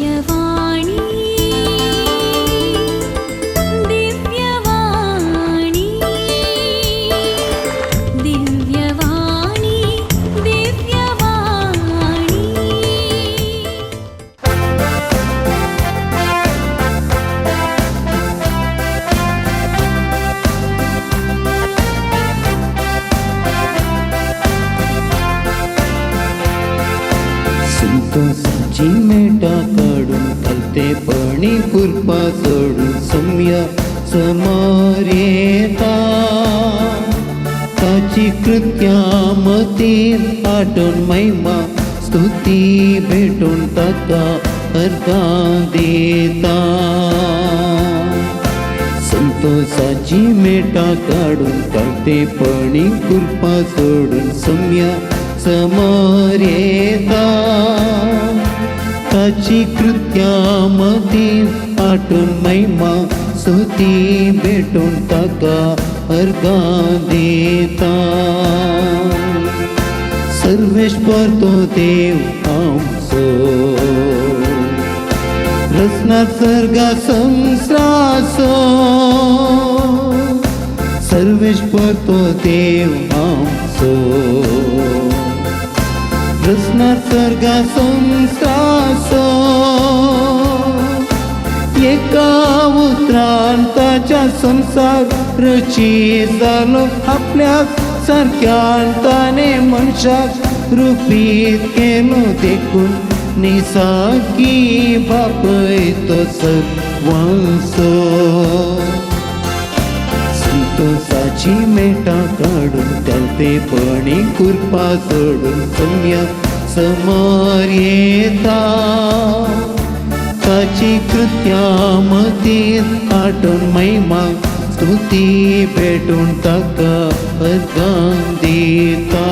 दिव्यवाणी दिव्यवाणी दिव्यवाणी दिव्यवाणी। संतोषाची मेटा काडून भलतेपणी कुरपा सोडून सम्या समोर येता ताची कृत्या मतीन आठोवन महिमा स्तुती भेटून ताका अर्गां दिता। संतोषाची मेटा काडून भलतेपणी कुरपा सोडून सम्या समोर येता ताची कृत्या मतीन आठोवन महिमा स्तुती भेटून ताका अर्गां दिता। सर्वेश्वर तो देव आमचो रचना सर्गा संसाराचो सर्वेश्वर तो देव आमचो रचना सर्गा संसाराचो एका उतरान ताच्या संसार रचीत जालो आपल्या सारक्यान ताणें मनशाक रुपीत केलो देखून निसाकी बापय तो सर्वांचो। संतोषाची मेटा काडून भलतेपणी कुरपा सोडून सम्या समोर येता ताची कृत्या मतीन आठोवन महिमा स्तुती भेटून ताका अर्गां दिता।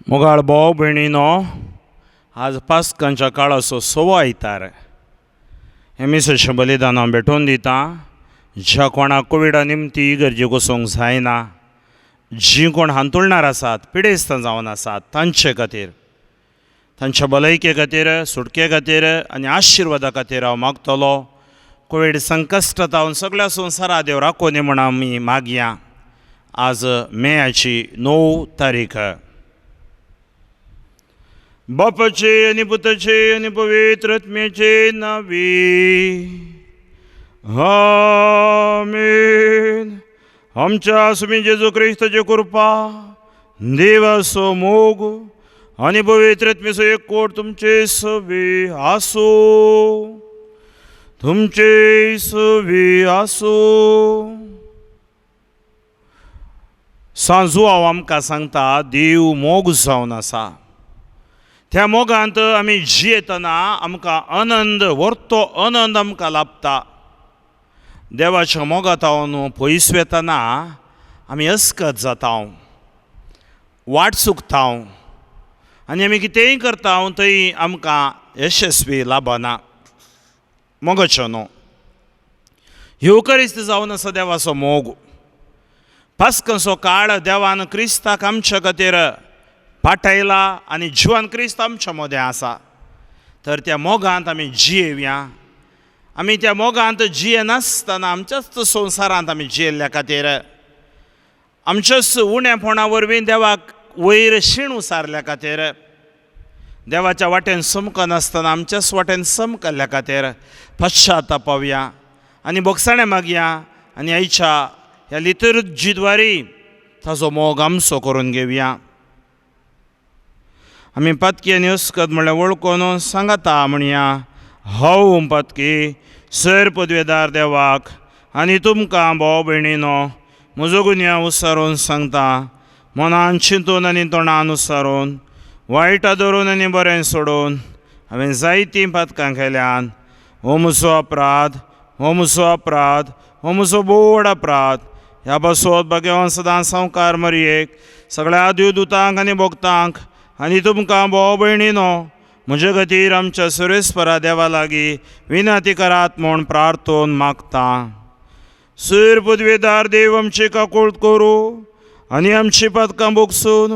मोगाळ भाव भयणीनो, आज पास्कांच्या काळाचो सवो आयतार हें मिसाचें बलिदान हांव भेटोवन दितां। ज्या कोणाक कोविडा निमती इगर्जेक वचूंक जायना, जीं कोण हांतुळणार आसात, पिडेस्तां जावन आसात, तांचे खातीर, तांच्या भलायके खातीर, सुटके खातीर आनी आशिर्वादा खातीर हांव मागतलो। कोवीड संकश्ट जावन सगळ्या संवसारा देव राखोनी म्हूण आमी मागया। आज मेयाची 9 तारीख। बापाचे आनी पुताचे आनी पवित्र आत्म्याचे नांवी आमेन। आमच्या स्वामी जेजू क्रिस्ताची कृपा, देवाचो मोग आनी पवित्र आत्म्याचो एकवट तुमचे सवी आसूं, तुमचे सवी आसूं। सांजू हांव आमकां सांगता, देव मोग जावन आसा। त्या मोगांत आमी जियेतना आमकां आनंद, वर्तो आनंद आमकां लाभता। देवाच्या मोगांत पयस वेतना आमी अस्कत जाता, वाट चुकता आनी आमी कितेंय करता थंय आमकां यशस्वी लाभना। मोगाचो न्हू ह्यो क्रिस्त जावन आसा देवाचो मोग। पास्कांचो काळ देवान क्रिस्ताक आमच्या खातीर पाठयला आनी जिवान क्रिस्त आमच्या मदें आसा। तर त्या मोगांत आमी जियेवया। आमी त्या मोगांत जियेनासतना आमच्याच संवसारांत आमी जियेल्ल्या खातीर आमच्याच उणेपणा वरवीं देवाक वयर शीण उसारल्या खातीर, देवाच्या वाटेन समकनासतना आमच्याच वाटेन समकल्ल्या खातीर पश्चातापावया आनी भोगसाणें मागया आनी आयच्या ह्या लितुर्जीद्वारी ताजो मोग आमचो करून घेवया। आमी पातकी आनी अस्कत म्हणल्यार वळखून सांगाता म्हणया, हांव पातकी सर पदवेदार देवाक आनी तुमकां भाव भयणीनो म्हजो गुन्यांव उसारून सांगता, मनान चिंतून आनी तोंडान उसारून, वायटा धरून आनी बरें सोडून हांवें जायतीं पातकां केल्यान। हो म्हजो अपराध, हो म्हजो अपराध, हो म्हजो बोड अपराध। ह्या पासत भाग्यवान सदां सावकार मरयेक, सगळ्या देवदूतांक आनी भक्तांक आनी तुमकां भाव भयणीनो म्हजे खातीर आमच्या सुरेस्परा देवा लागीं विनंती करात म्हूण प्रार्थोन मागता। सूर पदवेदार देव आमची काकूळट करूं आनी आमची पातकां भोगसून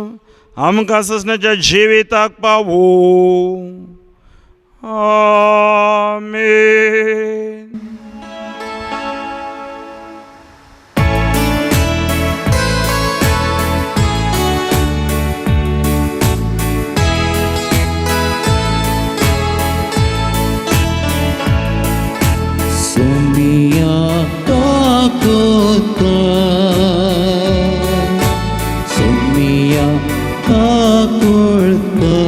आमकां ससण्याच्या जिविताक पावूं. आमेन. सोमिया काकुता, सोमिया काकुळता,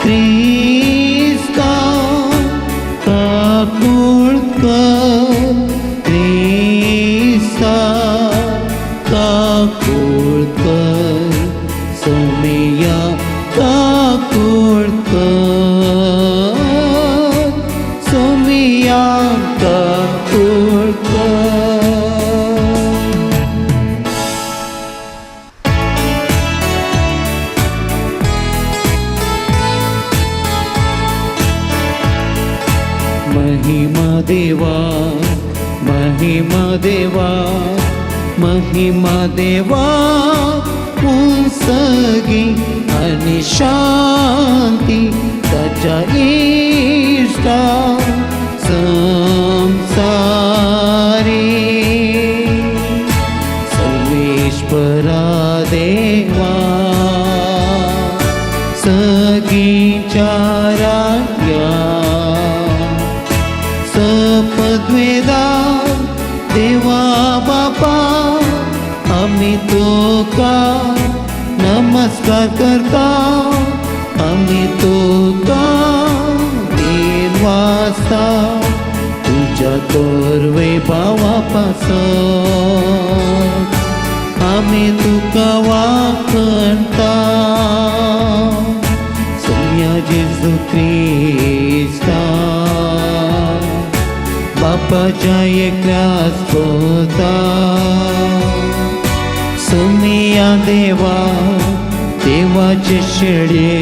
क्रिस्ता काकुळता, क्रिस्ता काकुळता, सोमिया काकुळता, सोमिया काकुळता. महिमा देवा, महिमा देवा, महिमा देवा पुंसगी आनी शांती ताच्या इश्टा संसारी. सर्वेश्वरा देवा, सगीच्या राया, सपद्वेदा देवा बापा, आमी तुका नमस्कार करता, आमी तुका दिनवासता, तुज्या तोरवे भावा पासत आमी तुका वाखणता. सोम्या जेजू क्रिस्ता, बापाच्या एकल्याच पुता, सोमिया देवा, देवाचे शेळये,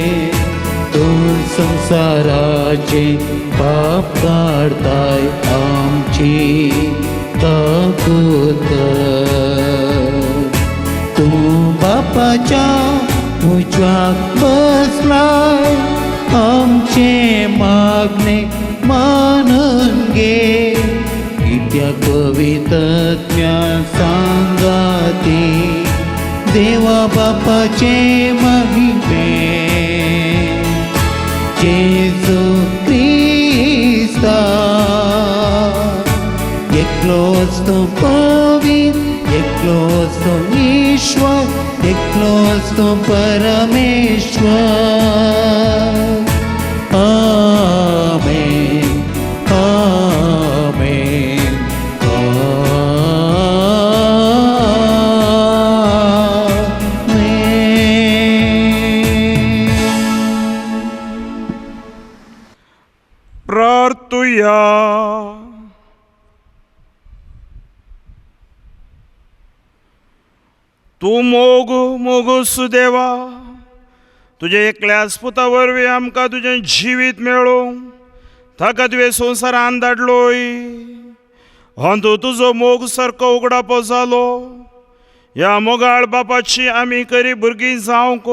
तूं संसाराचे पाप काडताय, आमची काकूत. तूं बापाच्या उजव्याक बसलाय, आमचे मागणे मानून घे, कित्याक पवित्रत्म्या सांगाती देवा बापाचे महिमे. जेजू क्रिस्ता, एकलोच तो पवित्र, एकलोच तो ईश्वर, एकलोच तो परमेश्वर. आमेन, आमेन, आमेन. प्रार्थुया. तूं मोग मोग सुदेवा, तुज्या एकल्याच पुता वरवीं आमकां तुजें जिवीत मेळूं, ताका तुवें संवसारान धाडलोय. अंदू तुजो मोग सारको उगडापो जालो. ह्या मोगाळ बापाची आमी करी भुरगीं जावंक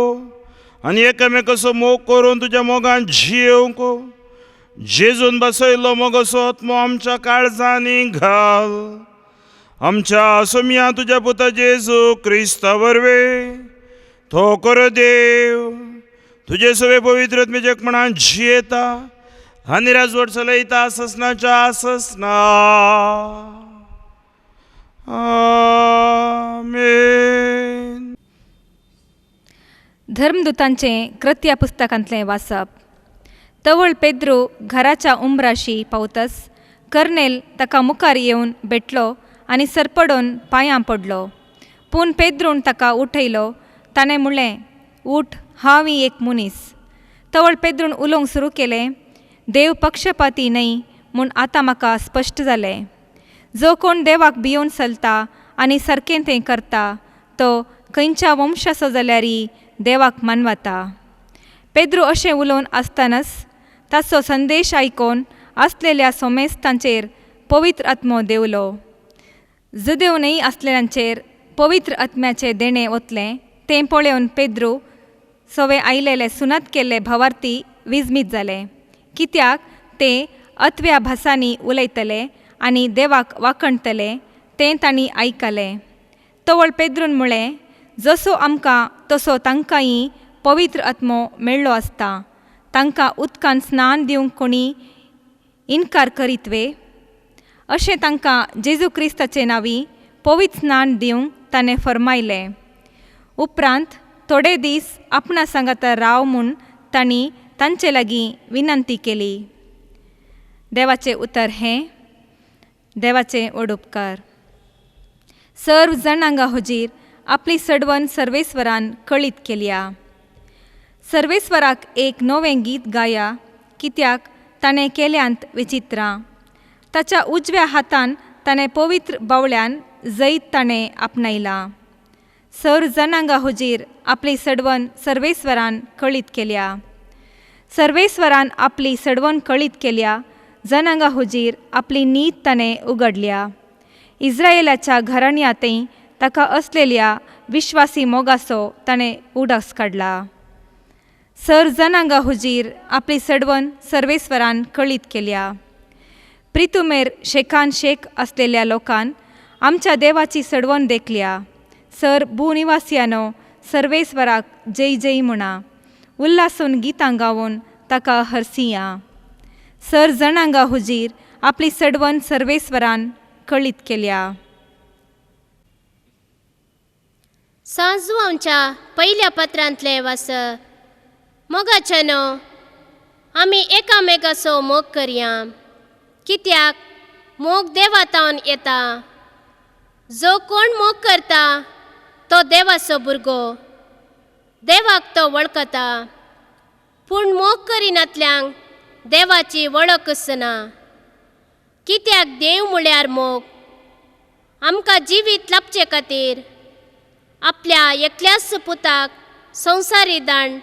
आनी एकामेकाचो मोग करून तुज्या मोगान जियेवंक जेजून बसयलो मोगाचो आत्मो आमच्या काळजांनी घाल. आमच्या सोमया तुज्या पुता जेजू क्रिस्ता वरवीं तो कर देव तुजे सगळे पवित्र आत्म्याच्या जियेता आनी राजवट चलयता ससनाच्या ससना. आमेन. धर्मदूतांचें कृत्या पुस्तकांतलें वाचप. तवळ पेद्रू घराच्या उमराशी पावतस कर्नेल ताका मुखार येवन भेटलो आनी सरपडून पांयां पडलो. पूण पेद्रून ताका उठयलो. ताणें म्हणलें, उठ, हांव एक मनीस. तवळ पेद्रून उलोवंक सुरू केलें, देव पक्षपाती न्हय म्हूण आतां म्हाका स्पश्ट जालें. जो कोण देवाक भियोवन चलता आनी सारकें तें करता तो खंयच्या वंशाचो जाल्यारय देवाक मानवता. पेद्रू अशें उलोवन आसतनाच ताचो संदेश आयकून आसलेल्या सोमेस्तांचेर पवित्र आत्मो देवलो. जुदेव न्हय आसलेल्यांचेर पवित्र आत्म्याचें देणें ओतलें तें पळोवन पेद्रू सवे आयलेले सुनात केल्ले भावार्थी विजमीत जाले, कित्याक ते अतव्या भासांनी उलयतले आनी देवाक वाखणतले तें तांणी आयकलें. तवळ पेद्रून म्हळें, जसो आमकां तसो तांकांय पवित्र आत्मो मेळ्ळो आसता, तांकां उदकान स्नान दिवंक कोणी इनकार करीत वे? अशें तांकां जेजू क्रिस्ताचे नांवी पवित्र स्नान दिवंक ताणें फर्मायलें. उपरांत थोडे दीस आपणा सांगाता राव म्हूण तांणी तांचे लागीं विनंती केली. देवाचें उतर हें. देवाचें व्हड उपकार. सर्व जणांगा हुजीर आपली सडवण सर्वेस्वरान कळीत केल्या. सर्वेस्वराक एक नवें गीत गाया, कित्याक ताणें केल्यांत विचित्रां. ताच्या उजव्या हातान ताणें पवित्र बावळ्यान जैत ताणें आपणायलां. सर्व जनांगा हुजीर आपली सडवण सर्वेस्वरान कळीत केल्या. सर्वेस्वरान आपली सडवण कळीत केल्या, जनांगा हुजीर आपली नीत ताणें उगडल्या. इस्रायलाच्या घराण्यांतय ताका असलेल्या विश्वासी मोगाचो ताणें उडास काडला. सर जनांगा हुजीर आपली सडवण सर्वेस्वरान कळीत केल्या. प्रितुमेर शेखान शेख असलेल्या लोकान आमच्या देवाची सडवण देखल्या. सर भूनिवासियानो सर्वेस्वराक जय जय म्हणा, उल्हासून गितां गावन ताका हरसिया. सर जणांगा हुजीर आपली सडवण सर्वेस्वरान कळीत केल्या. सांजवांच्या पयल्या पत्रांतलें वास. मोगाच्यानो, आमी एकामेकाचो मोग करया, कित्याक मोग देवातावन येता. जो कोण मोग करता तो देवाचो भुरगो, देवाक तो वळखता. पूण मोग करिनातल्यांक देवाची वळखच ना, कित्याक देव म्हळ्यार मोग. आमकां जिवीत लाभचे खातीर आपल्या एकल्याच पुताक संवसारी दाण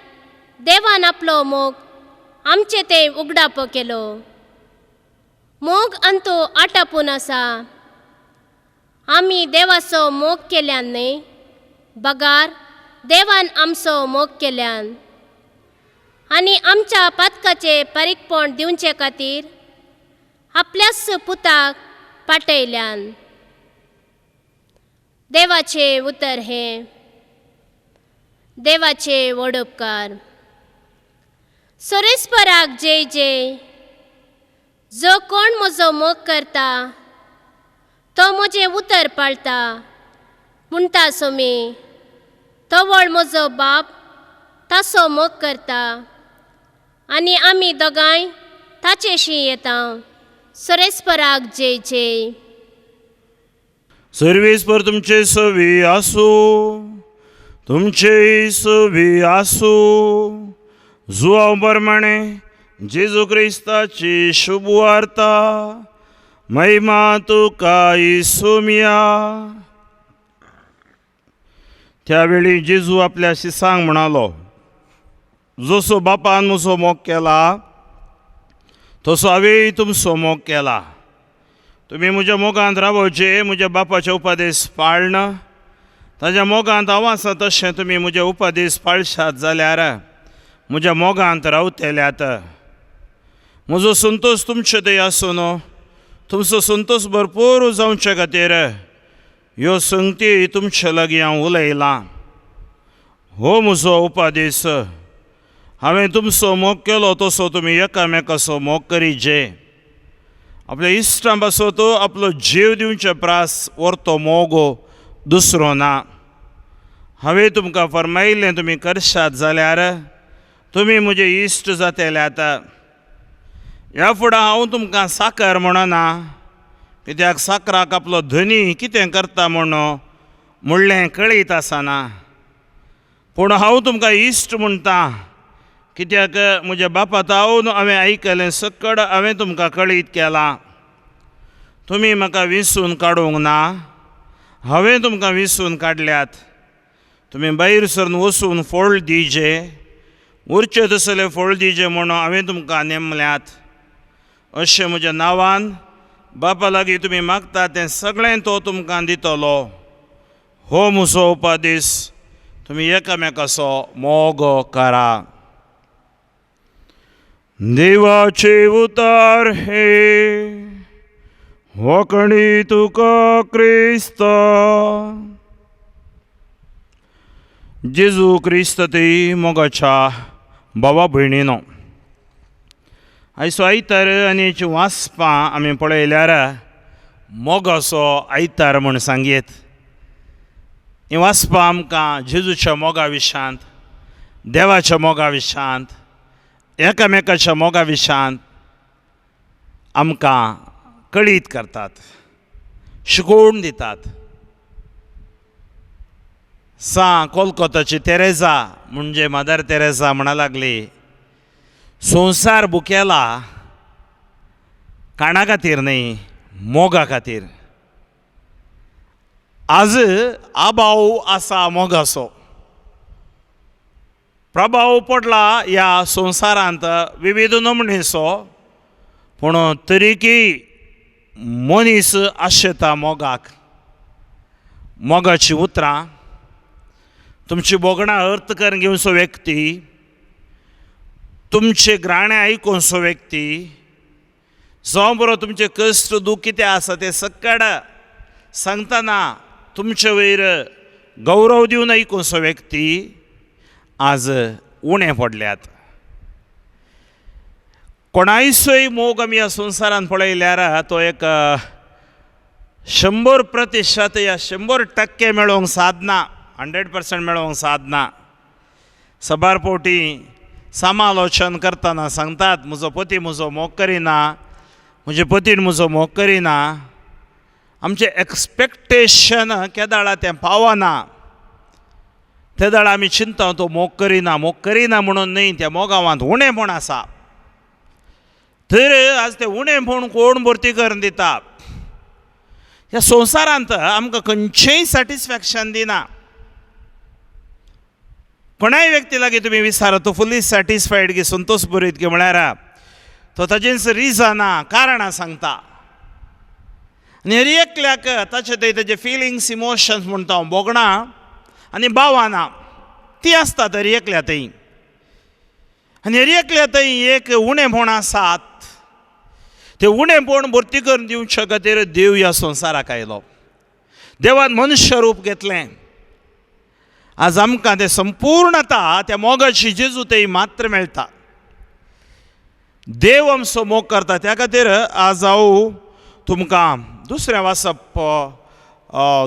देवान आपलो मोग आमचे ते उगडापो केलो. मोग अंतू आटापून आसा. आमी देवाचो मोग केल्यान न्हय, बगार देवान आमचो मोग केल्यान आनी आमच्या पातकाचें पारीकपण दिवचे खातीर आपल्याच पुताक पाटयल्यान. देवाचें उतर हें. देवाचे व्हड उपकार. सोरेस्पराक जय जय. जो कोण म्हजो मोग करता तो म्हजें उतर पाळता म्हणटा सोमी. तवळ म्हजो बाप ताचो मोग करता आनी आमी दोगांय ताचेशी येता. सोरेस्पराक जय जय. सर्वेस्पर तुमचे सवी आसूं, तुमचे सवी आसूं. जुआव प्रमाणे जेजू क्रिस्ताची शुभवार्ता. महिमा तुका इसुमिया. त्यावेळी जेजू आपल्या शिसांक म्हणालो, जसो बापान म्हजो मोग केला तसो हांवें तुमचो मोग केला. तुमी म्हज्या मोगांत रावोवचे, म्हज्या बापाचे उपदेश पाळना. ताज्या मोगांत हांव आसा तशें तुमी म्हजे उपदेश पाळशात जाल्यार म्हज्या मोगांत रावतल्यात. म्हजो संतोश तुमचे थंय आसून तुमचो संतोश भरपूर जावचे खातीर ह्यो संगती तुमचे लागीं हांव उलयलां. हो म्हजो उपदेश. हांवें तुमचो मोग केलो तसो तुमी एकामेकाचो मोग करीजे. आपल्या इश्टां पासत आपलो जीव दिवचे प्रास व्हरतो मोग दुसरो ना. हांवें तुमकां फर्मायिल्लें तुमी करशात जाल्यार तुमी म्हजे इश्ट जातले. आतां ह्या फुडें हांव तुमकां साकर म्हणना, कित्याक साकराक आपलो धनी कितें करता म्हूण म्हणलें कळीत आसना. पूण हांव तुमकां इश्ट म्हणटा, कित्याक म्हज्या बापा तावन हांवें आयकलें सकड हांवें तुमकां कळीत केलां. तुमी म्हाका विसून काडूंक ना, हांवें तुमकां विसून काडल्यात. तुमी भायर सरून वचून फळ दिजे, उरचे तसले फळ दिजे म्हूण हांवें तुमकां नेमल्यात. अशें म्हज्या नांवान बापा लागीं तुमी मागता तें सगळें तो तुमकां दितलो. हो म्हजो उपादेस तुमी एकामेकाचो मोग करा. देवाचे उतार हे होकणी तुका क्रिस्ता. जेजू क्रिस्त ती मोगाच्या भावा भयणीनो, आयचो आयतार आनी हेची वाचपां आमी पळयल्यार मोगाचो आयतार म्हूण सांगयेत. हीं वाचपां आमकां जेजूच्या मोगा विशांत, देवाच्या मोगा विशांत, एकामेकाच्या मोगा विशांत आमकां कळीत करतात, शिकोवन दितात. सां कोलकोताची तेरेजा म्हणजे मदर तेरेजा म्हणा लागली, संवसार बुकेला काणा खातीर न्हय, मोगा खातीर. आज आबाव आसा मोगाचो, प्रभाव पडला ह्या संवसारांत विविध नमणेचो, पूण तरीकय मनीस आशेता मोगाक. मोगाचीं उतरां तुमची भोगणां अर्थ करून घेवचो व्यक्ती, तुमचे ग्राणें आयकुचो व्यक्ती, जावं बरो तुमचें कश्ट दूख कितें आसा तें सक्कड सांगतना तुमचे वयर गौरव दिवन आयकुचो व्यक्ती आज उणें पडल्यात. कोणायचोय मोग आमी ह्या संवसारांत पळयल्यार तो एक 100% या 100% मेळोवंक सादना, 100% मेळोवंक सादना. सबार फावटी समालोचन करतना सांगतात, म्हजो पती म्हजो मोग करिना, म्हजे पतीन म्हजो मोग करिना. आमचें एक्सपेक्टेशन केदाळा तें पावना, तेदाळा आमी चिंता तो मोग करिना, मोग करिना म्हणून न्हय, त्या मोगावांत उणेपण आसा. तर आज तें उणेपण कोण भरती करून दिता? ह्या संवसारांत आमकां खंयचेंय सॅटिस्फॅक्शन दिना. कोणाय व्यक्ती लागीं तुमी विचारा तो फुल्ली सॅटिस्फायड की संतोश बरीत की म्हळ्यार तो ताजेंच रिजनां कारणां सांगता. आनी हर एकल्याक ताचे थंय ताजे फिलिंग्स इमोशन्स म्हणटा हांव, भोगणां आनी भावनां ती आसता हर एकल्या थंय. आनी हर एकल्या थंय एक उणेपण आसात, ते उणेपण भरती करून दिवचे खातीर देव ह्या संवसाराक आयलो. देवान मनुष्य रूप घेतलें. आज आमकां तें संपूर्णता त्या मोगाची जेजू थंय मात्र मेळटा. देव आमचो मोग करता. त्या खातीर आज हांव तुमकां दुसरें वाचप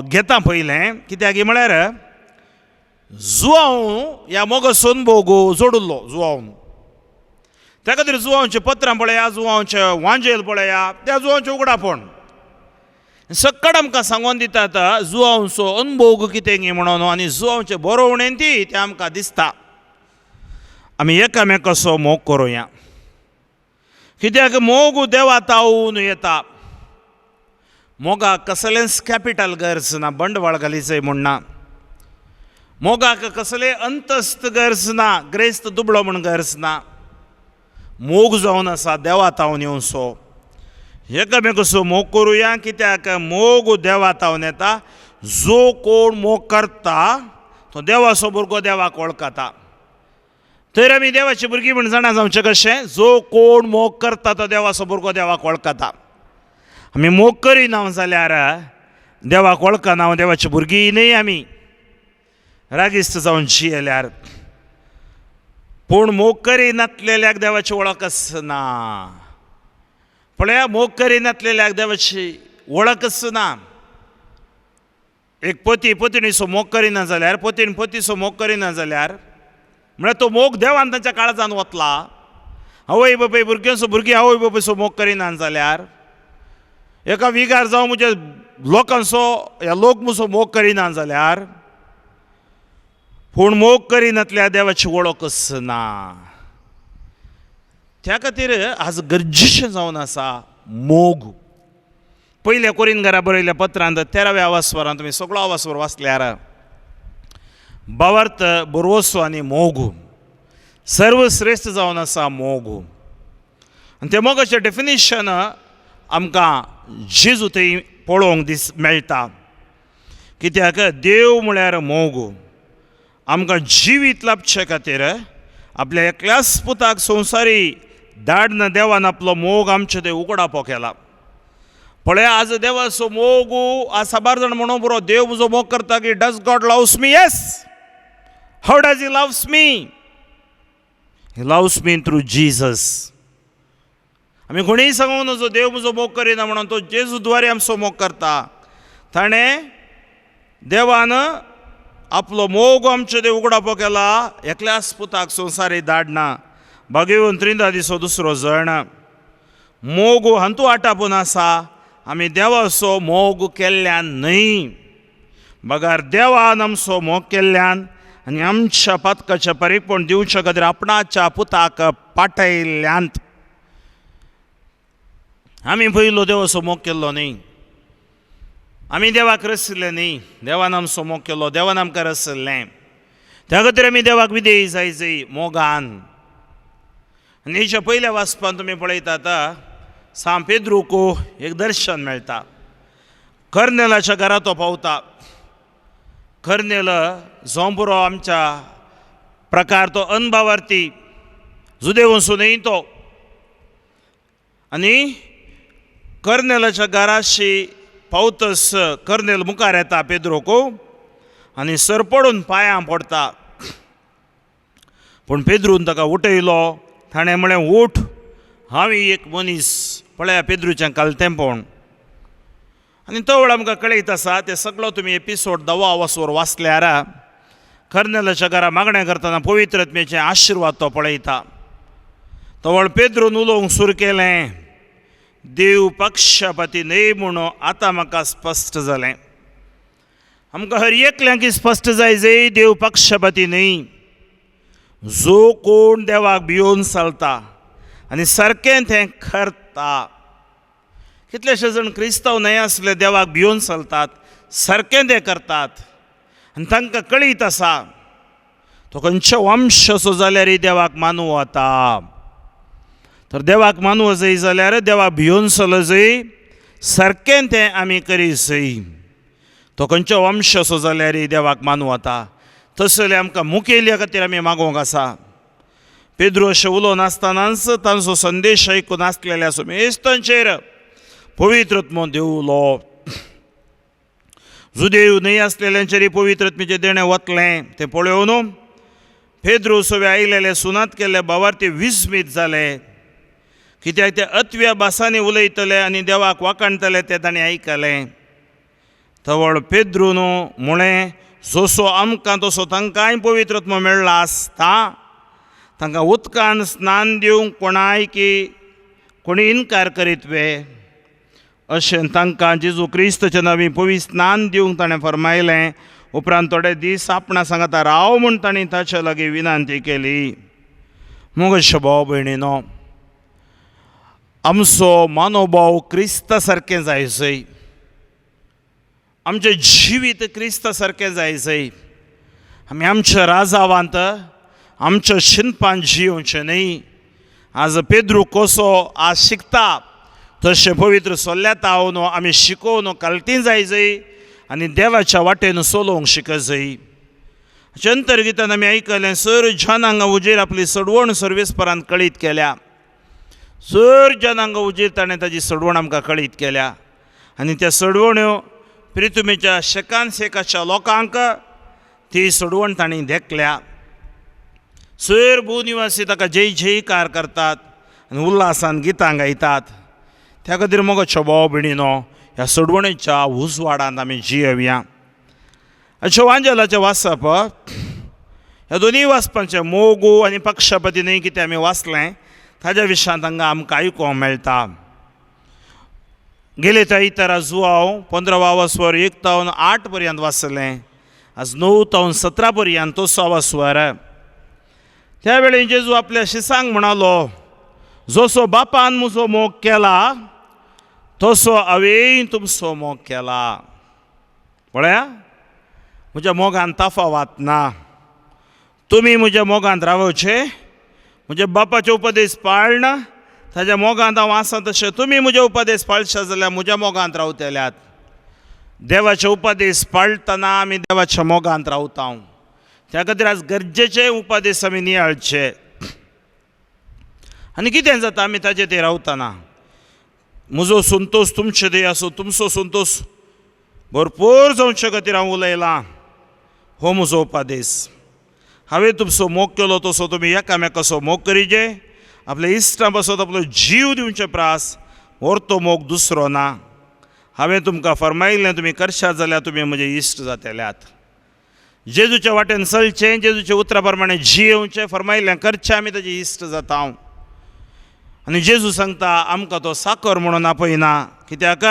घेता पयलें, कित्याक म्हळ्यार जुआंव ह्या मोगाचो अनभोग जोडिल्लो जुआंव. त्या खातीर जुआंवचें पत्रां पळया, जुआंवचें वांजेल पळया, त्या जुआंवचें उगडापण सक्कड आमकां सांगून दितात जुआंवचो अनभोग कितें गी म्हणून, आनी जुआंवचें बरोवणेन ती तें आमकां दिसता. आमी एकामेकाचो मोग करुया, कित्याक मोग देवा तावून येता. मोगाक कसलेंच कॅपिटल गरज ना, बंडवाळ घालीचय म्हूण ना. मोगाक कसलें अंतस्त गरज ना, ग्रेस्त दुबळो म्हूण गरज ना. मोग जावन आसा देवा तावन येवचो. एकामेकाचो मोग करुया, कित्याक मोग देवा तावन येता. जो कोण मोग करता तो देवाचो भुरगो देवाक वळखता. तर आमी देवाची भुरगीं म्हूण जाणा जावचें कशें, जो कोण मोग करता तो देवाचो भुरगो देवाक वळखता. आमी मोग करिना जाल्यार देवाक वळखना, देवाची भुरगीं न्हय आमी, रागिस्त जावन जियेल्यार. पूण मोग करिनातलेल्याक देवाची वळख आसना. पळया, मोग करिनातलेल्याक देवाची वळख आसना. एक पती पत्नीचो मोग करिना जाल्यार, पतीन पतीचो मोग करिना जाल्यार, म्हळ्यार तो मोग देवान तांच्या काळजान वतला. आवय बापाय भुरग्यांचो भुरगीं आवय बापायचो मोग करिना जाल्यार, एका विगार जावं म्हज्या लोकांचो ह्या लोक म्हजो मोग करिना जाल्यार, पूण मोग करिनातल्या देवाची वळख आसना. त्या खातीर आज गरजेचें जावन आसा मोग. पयल्या कोरिनगरा बरयल्ल्या पत्रांत 13व्या आवासवरान तुमी सगळो आवासवर वाचल्यार भावार्थ बरवसो आनी मोग सर्वश्रेश्ठ जावन आसा मोग. आनी त्या मोगाचें डेफिनेशन आमकां जेजू थंय पळोवंक दीस मेळटा. कित्याक देव म्हळ्यार मोग. आमकां जिवीत लाबचे खातीर आपल्या एकल्याच पुताक संवसारी धाडन देवान आपलो मोग आमचे ते उगडापो केला. पळय आज देवाचो मोग आज साबार जाण म्हणून बरो देव म्हजो मोग करता की does God loves me? Yes. How does he loves me? He loves me through Jesus. आमी कोणीय सांगूंक नजो देव म्हजो मोग करिना म्हणून, तो जेजू द्वारे आमचो मोग करता. ताणें देवान आपलो मोग आमचे ते उगडापो केला एकल्याच पुताक संवसारी धाडना. बागेवन त्रिंदा दिसो दुसरो जण मोग हांतू आटापून आसा. आमी देवाचो मोग केल्ल्यान न्हय, बगर देवान आमचो मोग केल्ल्यान आनी आमच्या पातकाचें परीपण दिवचे खातीर आपणाच्या पुताक पाटयल्ल्यांत. आमी पयलो देवाचो मोग केल्लो न्हय, आमी देवाक रसिल्ले न्हय, देवान आमचो मोग केलो, देवान आमकां रसिल्लें. त्या खातीर आमी देवाक विधेयी जाय जाय मोगान. आनी हेच्या पयल्या वाचपान तुमी पळयतात सांत पेद्रूक एक दर्शन मेळटा. कर्नेलाच्या घरा तो पावता. कर्नेल जो बरो आमच्या प्रकार तो अनभावार्थी जुदेवसो न्हय तो. आनी कर्नेलाच्या घराशी पावतस कर्नेल मुखार येता पेद्रोक आनी सरपडून पांयां पडटा. पूण पेद्रून ताका उठयलो. ताणें म्हळें उठ, हांव एक मनीस. पळया पेद्रूचें कालतेंपण. आनी तो वेळ आमकां कळयत आसा ते सगळो तुमी एपिसोड दवा वसवर वाचल्यार कर्नेलाच्या घरा मागणें करतना पवित्र आत्म्याचे आशिर्वाद तो पळयता. तवळ पेद्रून उलोवंक सुरू केलें, देव पक्षपाती न्हय म्हणून आतां म्हाका स्पश्ट जालें. आमकां हर एकल्यांक स्पश्ट जाय जय देव पक्षपाती न्हय. जो कोण देवाक भियोवन चलता आनी सारकें तें करता. कितलेशे जाण क्रिस्तांव न्हय आसले देवाक भियोवन चलतात, सारकें तें करतात आनी तांकां कळीत आसा तो खंयचो वंश असो जाल्यारय देवाक मानू वता. तर देवाक मानू जाय जाल्यार देवाक भियोवन चल जाय, सारकें तें आमी करी जाय. तो खंयचो वंश असो जाल्यारय देवाक मानू वता. तसले आमकां मुखेल्या खातीर आमी मागोवंक आसा. पेद्रू अशें उलोवन आसतनाच तांचो संदेश आयकून आसलेल्या सुमेस्तांचेर पवित्र आत्मो देवलो. जुदेव न्हय आसलेल्यांचेर पवित्र आत्म्याचें देणें वतलें तें पळोवन पेद्रू सगळे आयलेले सुनात केल्ले भावार्थी विस्मीत जाले. कित्याक ते अतव्या भासांनी उलयतले आनी देवाक वाखाणतले तें तांणी आयकलें. तवळ पेद्रून म्हळें जसो आमकां तसो तांकांय पवित्र आत्मो मेळ्ळा आसता, तांकां उदकान स्नान दिवंक कोणाय की कोणी इनकार करीत वे? अशें तांकां जेजू क्रिस्तच्या नांवी पवित्र स्नान दिवंक ताणें फर्मायलें. उपरांत थोडे दीस आपणा सांगता राव म्हूण तांणी ताचे लागीं विनंती केली. मोगशे भाव भयणीनो, आमचो मनोभाव क्रिस्ता सारकें जाय जय, आमचें जिवीत क्रिस्ता सारकें जाय जय. आमी आमच्या राजावांत आमच्या शिनपान जियोवचें न्हय. आज पेद्रू कसो आज शिकता तशें पवित्र सोल्ल्याता न्हू आमी शिकोवन कलती जाय जय आनी देवाच्या वाटेन चलोवंक शिक जय. हाचे अंतर्गीतान आमी आयकलें सर जनांगा उजेर आपली सडवण सर्वेस्परान कळीत केल्या. सर जनांगा उजेर ताणें ताजी सडवण आमकां कळीत केल्या आनी त्या सडवण्यो प्रितुमेच्या शेकान शेकाच्या लोकांक ती सडवण तांणी देखल्या. सर भूनिवासी ताका जय जयकार करतात आनी उल्हासान गितां गायतात. त्या खातीर मोगाचो भाव भयणीनो, ह्या सडवणेच्या उजवाडांत आमी जियेवया. अशें वांजेलाचें वाचप ह्या दोनूय वाचपांचें मोगू आनी पक्षपाती न्हय कितें आमी वाचलें ताज्या विशयांत हांगा आमकां आयकूंक मेळटा. गेले त्या इतरा जुवाव 15 वावस्वर 1 तावन 8 पर्यंत वाचलें, आज 9 तावन 17 पर्यंत तो सवास्वर. त्या वेळी जेजू आपल्या शिसांक म्हणालो, जसो बापान म्हजो मोग केला तसो हांवें तुमचो मोग केला. पळया म्हज्या मोगान तफावत ना, तुमी म्हज्या मोगांत रावचे, म्हज्या बापाचे उपदेश पाळना, ताज्या मोगांत हांव आसा तशें तुमी म्हजे उपदेश पाळशा जाल्यार म्हज्या मोगांत रावतल्यात. देवाचे उपदेश पाळटना आमी देवाच्या मोगांत रावता. त्या खातीर आज गरजेचे उपदेश आमी नियाळचे. आनी कितें जाता आमी ताजे ते रावतना, म्हजो संतोश तुमचे ते आसूं, तुमचो संतोश भरपूर जावचे खातीर हांव उलयलां. हो म्हजो उपदेश. हांवें तुमचो मोग केलो तसो तुमी एकामेकाचो मोग करिजे. आपल्या इश्टां पासत आपलो जीव दिवचे प्रास व्हरतो मोग दुसरो ना. हांवें तुमकां फरमायिल्लें तुमी करशात जाल्यार तुमी म्हजे इश्ट जातल्यात. जेजूच्या वाटेन चलचें, जेजूच्या उतरा प्रमाणे जियेवचें, फरमायिल्लें करचें, आमी ताजे इश्ट जाता. आनी जेजू सांगता आमकां तो साकर म्हणून आपयना. कित्याक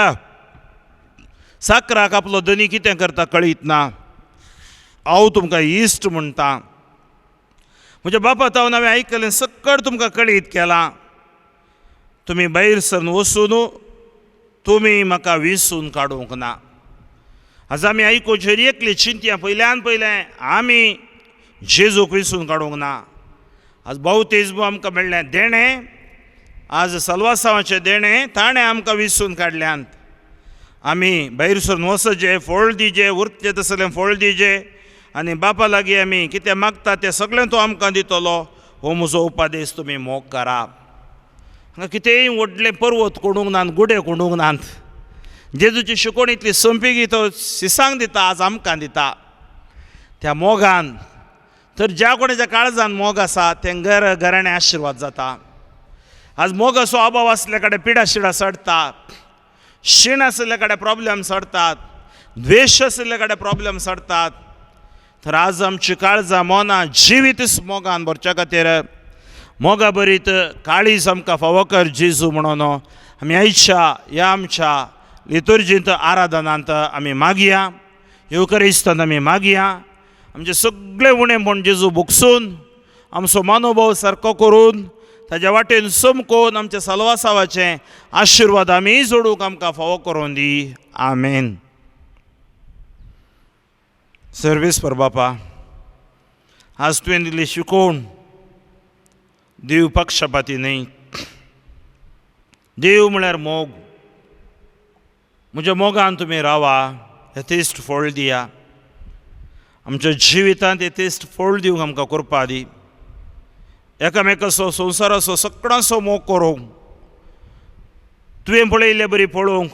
साकराक आपलो धनी कितें करता कळीत ना. हांव तुमकां इश्ट म्हणटा. म्हज्या बापा तावन हांवें आयकलें सक्कड तुमकां कळीत केलां. तुमी भायर सरन वचून तुमी म्हाका विसून काडूंक ना. आज आमी आयकुचेर एकली चिंतया पयल्यान पयलें आमी जेजूक विसून काडूंक ना. आज बावतिज्म आमकां मेळ्ळें देणें, आज सलवासांवाचें देणें ताणें आमकां विसून काडल्यांत. आमी भायर सरून वचचे, फळ दिजे, उरचें तसलें फळ दिजे आनी बापा लागीं आमी कितें मागता तें सगळें तो आमकां दितलो. हो म्हजो उपदेश, तुमी मोग करा. हांगा कितेंय व्हडलें पर्वत कोडूंक नात, गुडे कोडूंक नात. जेजूची शिकवण इतली सोंपी तो शिसांक दिता, आज आमकां दिता त्या मोगान. तर ज्या कोणाच्या काळजान मोग आसा तें घर घराणें आशिर्वाद जाता. आज मोगाचो अभाव आसल्या कडेन पिडा शिडा चडटा, शीण आशिल्ल्या कडेन प्रॉब्लेम चडटात, द्वेश आशिल्ल्या कडेन प्रॉब्लेम चडटात. तर आज आमची काळजां मनां जिवीतच मोगान भरच्या खातीर मोगा बरीत काळीज आमकां फावो कर जेजू म्हणून आमी आयच्या ह्या आमच्या लितुर्जींत आराधनांत आमी मागया, येवकरिस्तान आमी मागया. आमचे सगळे उणें म्हण जेजू भोगसून आमचो मानोभाव सारको करून ताज्या वाटेन समकोन आमच्या सलवासावाचें आशिर्वाद आमी जोडूंक आमकां फावो करून दी. आमेन. सर्वीस पर बापा, आज तुवें दिल्ली शिकवण देव पक्षपाती न्हय. देव म्हळ्यार मोग. म्हज्या मोगान तुमी रावा, यथेश्ट फळ दिया. आमच्या जिवितांत यथेश्ट फळ दिवंक आमकां करपा दी. एकामेकाचो संवसाराचो सगळ्यांचो मोग करूंक, तुवें पळयल्ले बरी पळोवंक,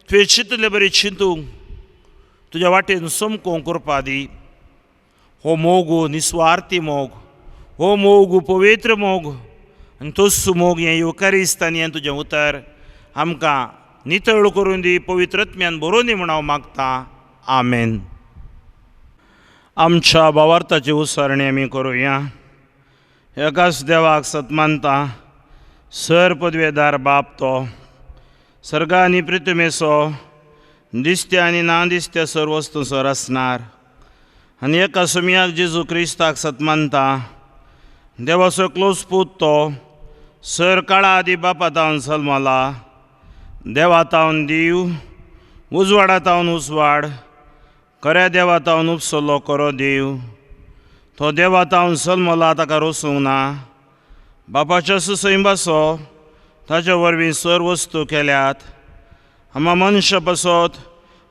तुवें चिंतले बरी चिंतूंक, तुज्या वाटेन समकोंक करपा दी. हो मोग निस्वार्थी मोग, हो मोग पवित्र मोग आनी तोच मोग हें येवकारिस्तान हें तुजें उतर आमकां नितळ करून दी, पवित्रत्म्यान बरोवन दी म्हूण हांव मागतां. आमेन. आमच्या भावार्थाची उसारणी आमी करुया. एकाच देवाक सतमानता, सर पदवेदार बाप तो सर्गा आनी पृथ्वीचो दिसत्या आनी ना दिसत्या सर वस्तू सर आसणार. आनी एका सुमयाक जेजू क्रिस्ताक सतमानता, देवाचो क्लोज पूत तो सर काळा आदी बापा तावन जल्मला, देवा तावन दीव, उजवाडा तावन उजवाड, खऱ्या देवा तावन उपसलो खरो देव. तो देवा तावन जल्मला, ताका रोसूंक ना. बापाच्या सुसैंबाचो ताच्या वरवीं सर वस्तू केल्यात. आमा मनशा पासत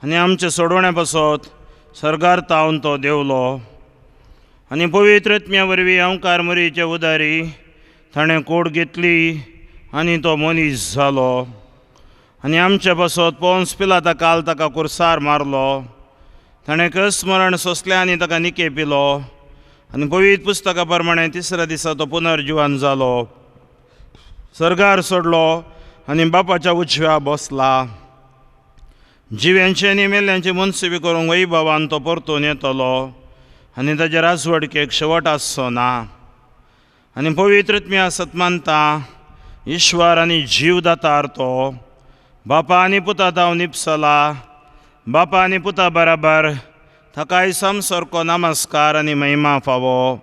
आनी आमच्या सोडवण्या पासत सर्गार तावन तो देवलो आनी पवित्र आत्म्या वरवीं अंकार मरीचे उदारी ताणें कोड घेतली आनी तो मनीस जालो आनी आमच्या पासत पोन्स पिलाता काल ताका कुर्सार मारलो. ताणें कस मरण सोंसलें आनी ताका निके पिलो आनी पवित्र पुस्तका प्रमाणे तिसऱ्या दिसा तो पुनर्जिवन जालो, सर्गार सोडलो आनी बापाच्या उजव्या बसला. जिव्यांचे आनी मेल्ल्यांचे मनसेवी करूंक वैभवान तो परतून येतलो आनी ताजे राजवडकेक शेवट आसचो ना. आनी पवित्र आत्म्या सतमानता, ईश्वर आनी जीव दातार तो बापा आनी पुता तावन निपसला. बापा आनी पुता बराबर ताकाय सामसारको नमस्कार आनी महिमा फावो.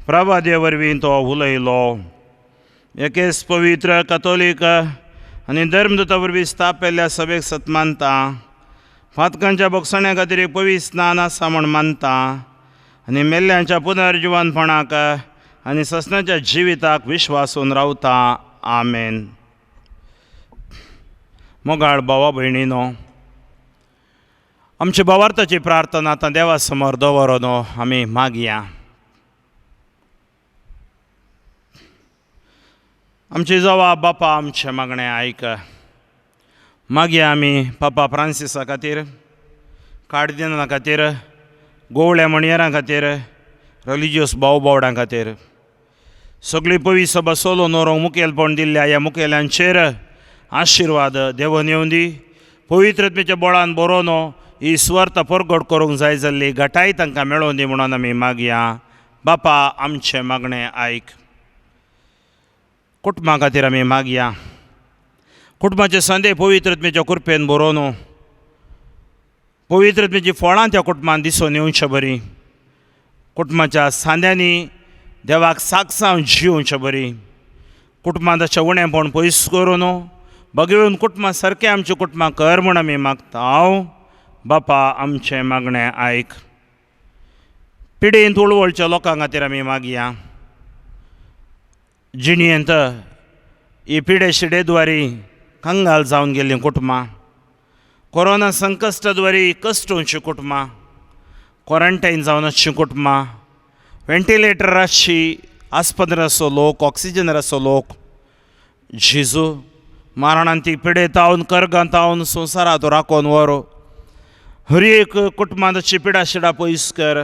प्रभादे वरवीं तो उलयलो. एकेच पवित्र कथोलीक आनी धर्मदूता वरवीं स्थापिल्ल्या सभेक सतमानता, फातकांच्या बोगसण्या खातीर एक पवित्र स्नान आसा म्हूण मानता आनी मेल्ल्यांच्या पुनर्जिवनपणाक आनी ससनाच्या जिविताक विश्वासून रावता. आमेन. मोगाळ भावा भयणीनो, आमची भावार्थाची प्रार्थना आतां देवा समोर दवरून आमी मागया. आमची जवाब बापा आमचें मागणें आयक. मागया आमी पापा फ्रांसिसा खातीर, कार्दिनाला खातीर, गोवळ्या मणयेरां खातीर, रिलिजियस भाव भावडां खातीर, सगळी पवी सभा सोलो नोरोंक मुखेलपण दिल्ल्या ह्या मुखेल्यांचेर आशिर्वाद देवन येवन दी. पवित्रत्मेच्या बळान बरोवन ही सुवार्थ परगट करूंक जाय जाल्ली घटाय तांकां मेळोवन दी म्हणून आमी मागया. बापा आमचें मागणें आयक. कुटुंबा खातीर आमी मागया. कुटुंबाचे संदे पवित्रत्मेच्या कृपेन बरोवन पवित्रत्मेची फळां त्या कुटुंबान दिसून येवचे बरी, कुटुंबाच्या सांद्यांनी देवाक साक्षांव जिवचे बरी, कुटुंबांत अशें उणेंपण पयस करून बगेवन कुटुंबां सारकें आमचीं कुटुंबां कर म्हूण आमी मागता. हांव बापा आमचें मागणें आयक. पिडेंत उळवळच्या लोकां खातीर आमी मागया. जिणेंत ही पिडे शिडेद्वारी कंगाल जावन गेल्लीं कुटुंबां, कोरोना संकश्टाद्वारी कश्ट वचीं कुटुंबां, क्वॉरंटायन जावन आसचीं कुटुंबां, व्हेंटिलेटर आसची आस्पत्रेर आसचो लोक, ऑक्सिजनार आसचो लोक, जेजू मारणान ती पिडेतावन करगांतावन संवसारांत राखोवन व्हर. हर एक कुटुंबांत अशी पिडा शिडा पयस कर.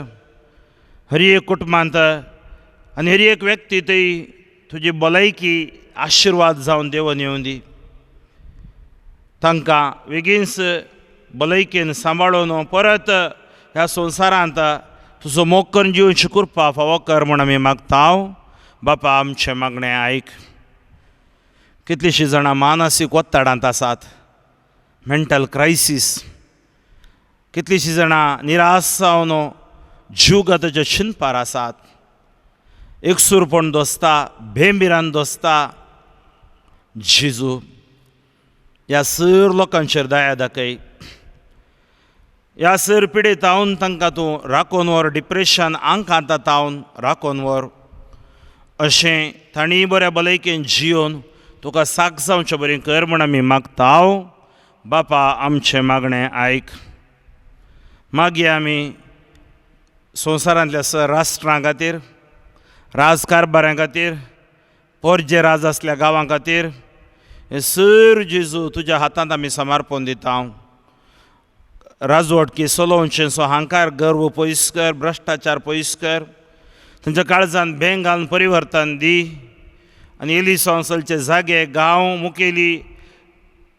हर एक कुटुंबांत आनी हर एक व्यक्ती थंय तुजी भलायकी आशिर्वाद जावन देवन येवन दी. तांकां बेगीनच भलायकेन सांबाळून परत ह्या संवसारांत तुजो मोग करून जिवची कृपा फावो कर म्हूण आमी मागता. बापा आमचें मागणें आयक. कितलींशीं जाणां मानसीक ಒತ್ತಡಾंत आसात, मेंटल क्रायसीस, कितलींशीं जाणां निराश जावन जीवघाताच्या चिंतपार आसात, एकसूरपण दोसता, भेंबिरान दोसता. जेजू ह्या सर लोकांचेर दया दाखय. ह्या सर पिडेतावन तांकां तूं राखोवन व्हर, डिप्रेशन आंकांत तावन राखोवन व्हर. अशें तांणी बऱ्या भलायकेन जियोवन तुका साक जावचे बरें कर म्हूण आमी मागता. बापा आमचें मागणें आयक. मागीर आमी संवसारांतल्या सर राष्ट्रां खातीर, राजकारभाऱ्यां खातीर, पोरजे राज आसल्या गांवां खातीर, हे सर जेजू तुज्या हातांत आमी समर्पण दिता. राजवटकी चलोवचें सो हांकार गर्व पयस कर, भ्रश्टाचार पयस कर, तांच्या काळजान भेंग घालून परिवर्तन दी. आनी एली संवसलचे जागे गांव मुखेली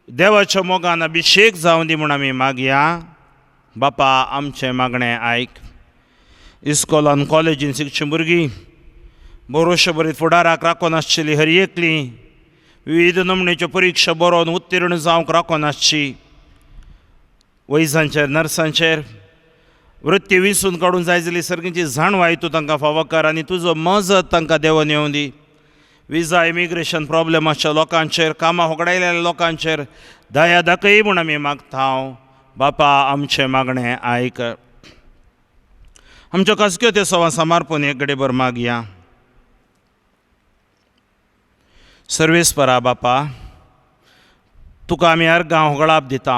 देवाच्या मोगान अभिशेक जावन दी म्हूण आमी मागया. बापा आमचें मागणें आयक. इस्कोलान कॉलेजीन शिकचीं भुरगीं बरोवशे बरी फुडाराक राखून आसचेली हर एकली विविध नमणेच्यो परिक्षा बरोवन उत्तीर्ण जावंक राखून आसची, वैजांचेर नर्सांचेर वृत्ती विसून काडून जाय जाली सारकीची जाणवाय तूं तांकां फावो कर आनी तुजो मजत तांकां देवन येवं दी. विजा इमिग्रेशन प्रॉब्लम आसच्या लोकांचेर, कामां होगडायलेल्या लोकांचेर दया दाखय म्हूण आमी मागता. बापा आमचें मागणें आयक. आमच्यो खासक्यो त्यो सवां समर्पण एक घडीभर मागया. सर्वेस्परा बापा तुका आमी अर्गां होगळाप दिता.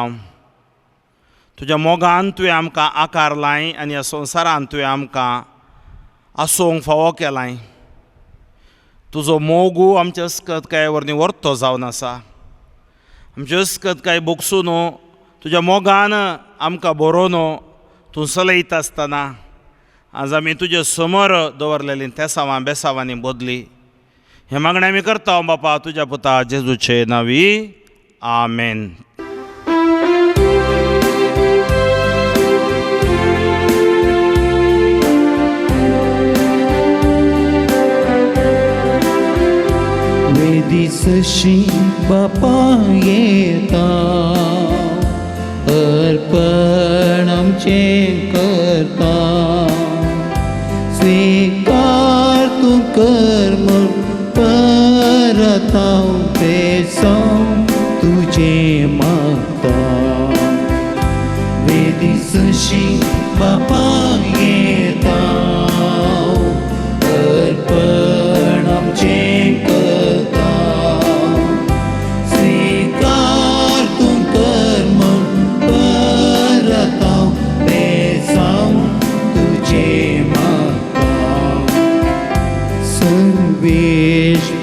तुज्या मोगान तुवें आमकां आकार लाय आनी ह्या संवसारान तुवें आमकां आसूंक फावो केलाय. तुजो मोगू आमचे अस्कत काय वरनी वर्तो जावन आसा. आमचे अस्कत काय बोगसून तुज्या मोगान आमकां बरोवन तूं चलयता आसतना आज आमी तुजे समोर दवरलेलीं तेसावां बेसावांनी बदली. हें मागणें आमी करता बापा तुज्या पुता जेजूचे नांवी. आमेन. वेदीसशी बापा येता, अर्पण आमचें करता, स्वीकार तूं कर म्हूण परत हांव बेसांव तुजें मागता. वेदीसशी बापा येता, अर्पण आमचें करता, स्वीकार तूं कर म्हूण परत हांव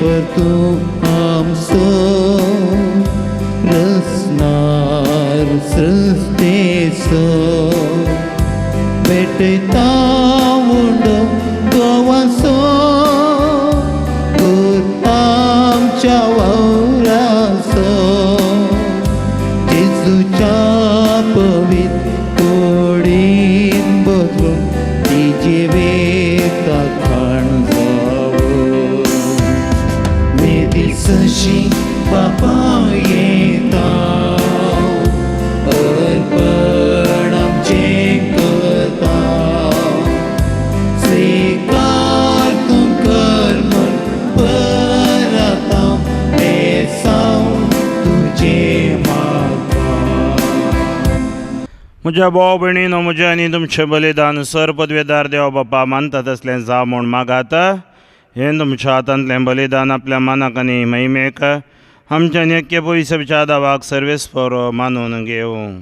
सर्वेश्वर तूं आमचो रसनार सृश्टेचो भेटयता उंडो गोवाचो आमच्या वावराचो जेजूच्या पवित्र कुडीन बदलून ती जिवेता खाण जावो मेदी सशी बापा येता अर्पण आमचें करता स्वीकार तूं कर म्हूण परता बेसांव तुजें मागता. म्हज्या भाव भयणीनो, म्हजें आनी तुमचें बलिदान सर पदवेदार देव बापा मानता तसलें जावं म्हूण मागात. हें तुमच्या हातांतलें बलिदान आपल्या मानाक आनी महिमेक आमच्या नेक्य पयसच्या दावाक सर्वेस्पर मानून घेवं.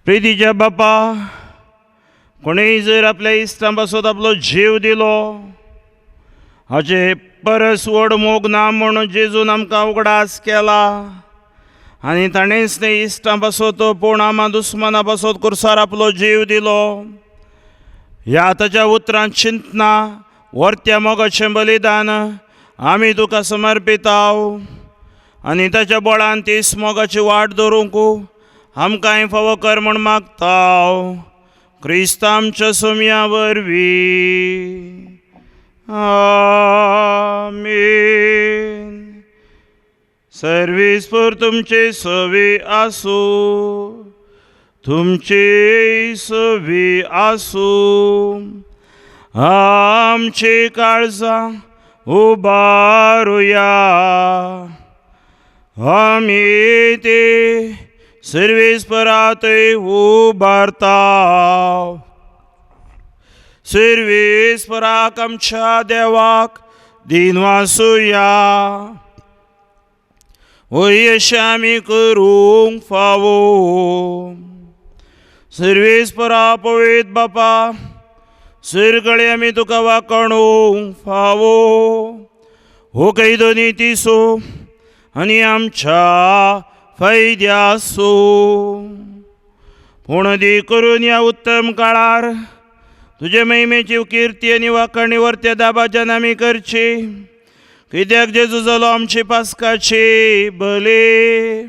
प्रितीच्या बापा, कोणीय जर आपल्या इश्टां पासत आपलो जीव दिलो हाचे परस व्हड मोग ना म्हूण जेजून आमकां उगडास केला आनी ताणेंच न्ही इश्टां पासत पूण आमा दुस्माना पासत कुर्सार आपलो जीव दिलो. ह्या ताच्या उतरांत चिंतना वर्त्या मोगाचें बलिदान आमी तुका समर्पिताव आनी ताच्या बळान तीस मोगाची वाट धरूंक आमकांय फावो कर म्हूण मागताव. क्रिस्त आमच्या सोम्या वरवीं. आमेन. सर्वेस्पर तुमचे सवी आसूं, तुमचे सवी आसूं. आमची काळजां उबारुया, आमी ते सर्वेस्परातय उबारता. सर्वेस्पराक आमच्या देवाक दिनवासुया. वय अशें आमी करूंक फावो. सर्वेस्परा पवित्र बापा, सगळे आमी तुका वाकणूंक फावो. हो कैदोनी तिसो आनी आमच्या फायद्यासो. पूण दी करून ह्या उत्तम काळार तुजे महिमेची किर्ती आनी वाकणी वर्त्या दाबाच्यान आमी करची. कित्याक जेजू जालो आमची पास्काची बली.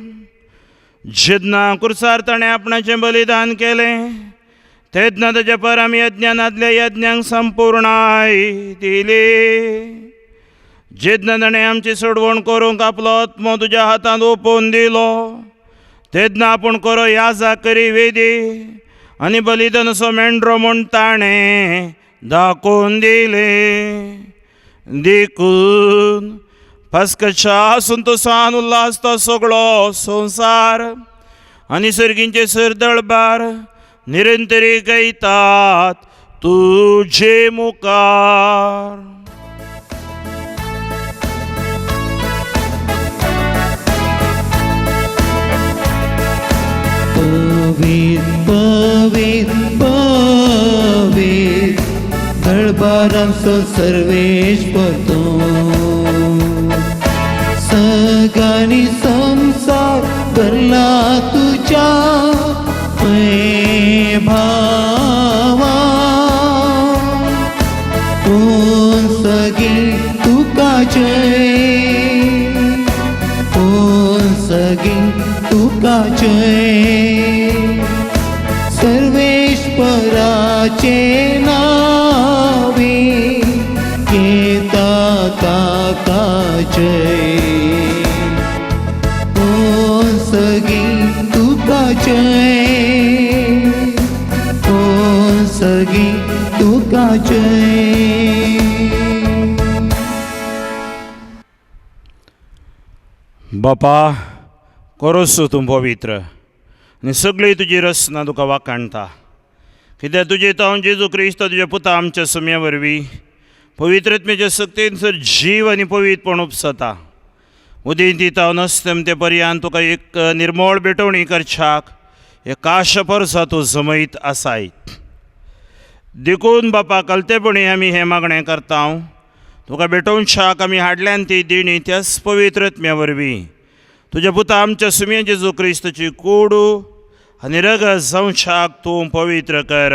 जेन्ना कुर्सार ताणें आपणाचें बलिदान केलें तेन्ना ताच्या पर आमी यज्ञानांतल्या यज्ञांक संपुर्णाय दिली. जेन्ना ताणें आमची सोडवण करूंक आपलो आत्मो तुज्या हातांत ओपोवन दिलो तेन्ना आपूण करो याजा करी वेदी आनी बलिदानाचो मेंढरो म्हूण ताणें दाखोवन दिलें. देखून पास्काच्या संतोसान उल्हास तो सगळो संवसार आनी सर्गींचे सरदळबार निरंतरी गायतात तुजे मुखार. पवित्र पवित्र पवित्र दळबारांचो सर्वेश्वर तूं, सगानी संसार भरला तुज्या भावा. कोण सगी तुका जय, कोण सगी तुका जय. सर्वेश्वराचे नावे येता ताका जय. कोण सगी तुका जय, कोण सगी तुका जय. बापा, करोस तूं पवित्र आनी सगळी तुजी रचना तुका वाखाणटा. कित्याक तुजे तावन जेजू क्रिस्त तुज्या पुता आमच्या सुम्या वरवीं पवित्रत्मेच्या सक्तीन सर जीव आनी पवित्रपण उपसता. उदेंती तावन अस्तमते पर्यंत तुका एक निर्मळ भेटवणी करच्याक एकाश परसा तूं जमयत आसाय. देखून बापा कलतेपणी आमी हें मागणें करता, तुका भेटोवच्याक आमी हाडल्यान ती दिणी त्याच पवित्र आत्म्या वरवीं तुज्या पुता आमच्या सुम्या जेजू क्रिस्ताची कूड आनी रगत जावच्याक तूं पवित्र कर.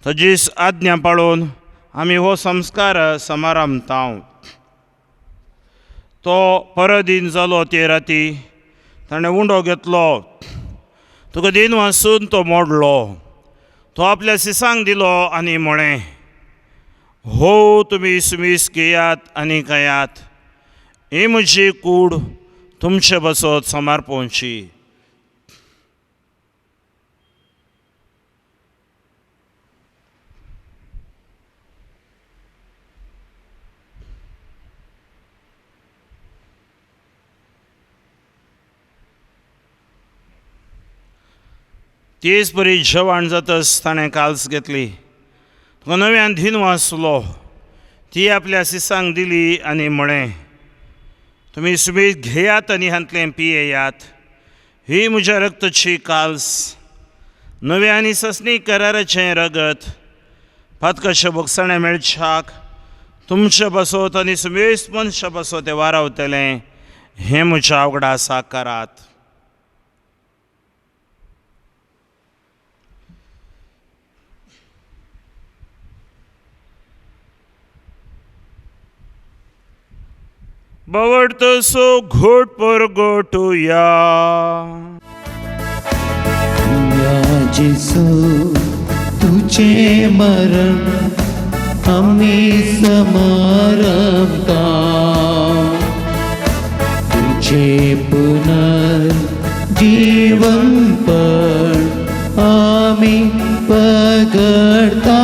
तुजीच आज्ञा पाळून आमी हो संस्कार समारंभता. तो परदीन जालो ते राती ताणें उंडो घेतलो, तुका दिन वासून तो मोडलो, तो आपल्या सिसांक दिलो आनी म्हळें, हो तुमी सुमीस घेयात आनी खायात, ही म्हजी कूड तुमचे बसत समर्पणची. तेच परी जेवण जातच ताणें काल्स घेतली, तुका नव्यान धीन वाचलो, ती आपल्या सिसांक दिली आनी म्हळें, तुमी सुबेज घेयात आनी हांतलें पियेयात, ही म्हज्या रक्ताची काल्स, नव्या आनी ससनी कराराचें रगत, पातकाचे भोगसणें मेळच्याक तुमचे बसोत आनी सुबेज मनशा बसोत तें वारावतलें, हें म्हज्या उगडासाक करात. बवडतसो घोट पर गोटुया. जेसू तुझे मरण आमी समारंभता, तुझे पुनर्जीवन पण आमी पगडता,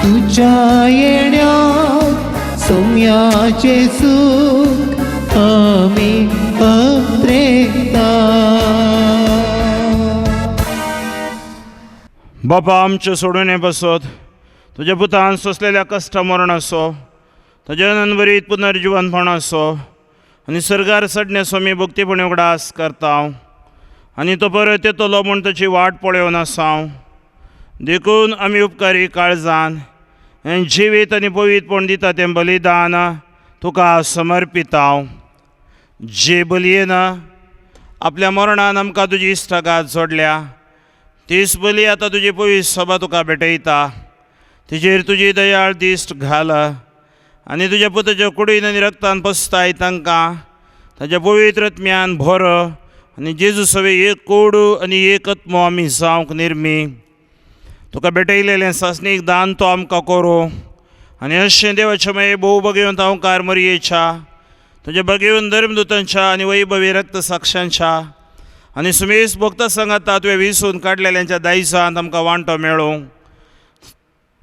तुझ्या येण्यात सोम्याचे सुख आमी पत्रेता. बापा आमचें सोडून बसत तुज्या पुतान सोंसलेल्या कश्ट मरण असो, तुज्या नंबरीत पुनर्जिवनपण असो आनी सर्गार चडणे स्वामी भक्तीपणी उगडास करता आनी तो परत येतलो म्हूण ताची वाट पळोवन आसा. देखून आमी उपकारी काळजान हें जिवीत आनी पवित्रपण दिता तें बलिदान तुका समर्पिता. जे बलयेन आपल्या मरणान आमकां तुजी इश्टागात जोडल्या तीच बली आतां तुजी पवित्र सभा तुका भेटयता, तिचेर तुजी दयाळ दिश्ट घाल आनी तुज्या पुताच्या कुडीन आनी रक्तान पसताय तांकां ताच्या पवित्र आत्म्यान भर आनी जेजू सवे एक कोड आनी एक आत्मो आमी जावंक निर्मी. तुका भेटयलेलें सासणीक दान तो आमकां करूं आनी अशें देवाच्या मागीर भोव बगेवन हांवकार मरयेच्या तुज्या बगेवन धर्मदुतांच्या आनी वैभवी रक्त साक्षांच्या आनी सुमेश भक्त सांगाता तुवें विसून काडलेल्यांच्या दायजांत आमकां वांटो मेळूं,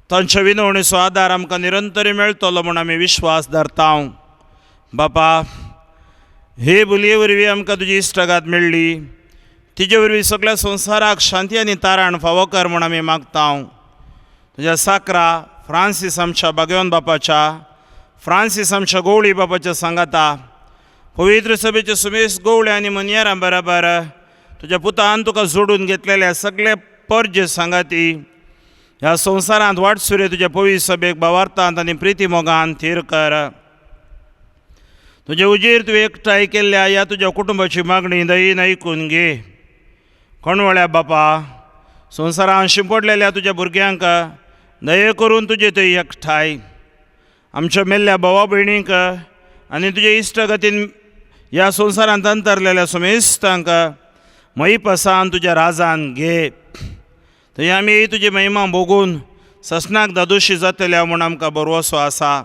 तांच्या विनवणेचो आदार आमकां निरंतर मेळटलो म्हूण आमी विश्वास धरता. बापा हे बोलये वरवीं आमकां तुजी इश्टागात मेळ्ळी, तिजे वरवीं सगळ्या संवसाराक शांती आनी तारण फावो कर म्हूण आमी मागता. तुज्या साकरा फ्रांसीस आमच्या बागेवन बापाच्या, फ्रांसीस आमच्या गोवळी बापाच्या सांगाता पवित्र सभेचे सुमेश गोवळे आनी मनयारां बराबर तुज्या पुतान तुका जोडून घेतलेल्या सगळे परजे सांगाती ह्या संवसारांत वाटसुरे तुज्या पवित्र सभेक भावार्थांत आनी प्रिती मोगान थीर कर. तुजे उजीर तुवें एकठांय केल्ल्या ह्या तुज्या कुटुंबाची मागणी दयेन आयकून घे. कोणवळ्या बापा संवसारांत शिंपडलेल्या तुज्या भुरग्यांक दये करून तुजे थंय एकठांय आमच्या मेल्ल्या भावा भयणींक आनी तुजे इश्टगतीन ह्या संवसारांत अंतरलेल्या सुमेस्तांक मयपासान तुज्या राजान घे. थंय आमी तुजी महिमा भोगून ससनाक दादोशी जातल्या म्हूण आमकां भरवसो आसा.